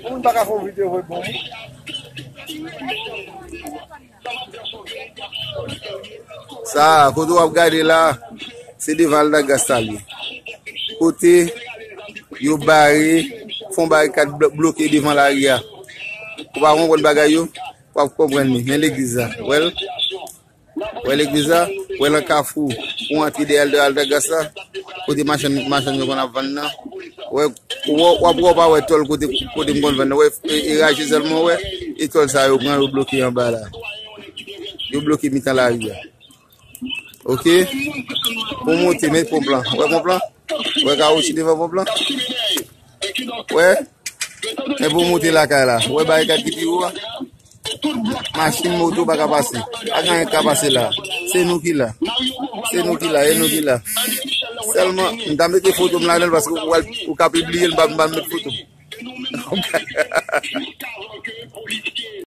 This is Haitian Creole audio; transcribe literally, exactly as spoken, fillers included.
Moun pa ka fè yon videyo vre bon. Sa, kote w ap gade la, se devan Aldagasta li. Kote yo bare, fon barikad blo- bloke devan lari a. Ou pa konprann bagay yo, w ap konprann li. Men legliz la, wè l? Wè legliz la, wè nan kafou, ou antre dèyè Aldagasta, kote machann, machann yo konn ap vann nan. Wè, w ap wè, w pa wè tòl kote, kote m konn vann nan. Wè, e, e raje sèlman, wè, e tòl sa yo pran, yo bloke anba la. Yo bloke mitan lari a. Oke? Pou monte, met ponp lan. Wè ponp lan? Wè kawoutchou devan ponp lan? Wè? Men pou monte lakay la. Wè barikad ki pi wo a? Machin, moto pa ka pase. Pa gen anyen k ka pase la. Se nou ki la. Se nou ki la, e nou ki la. Sèlman, m ta mete foto m ladan l paske ou, ou ka pibliye l, m pa, m pa met foto m.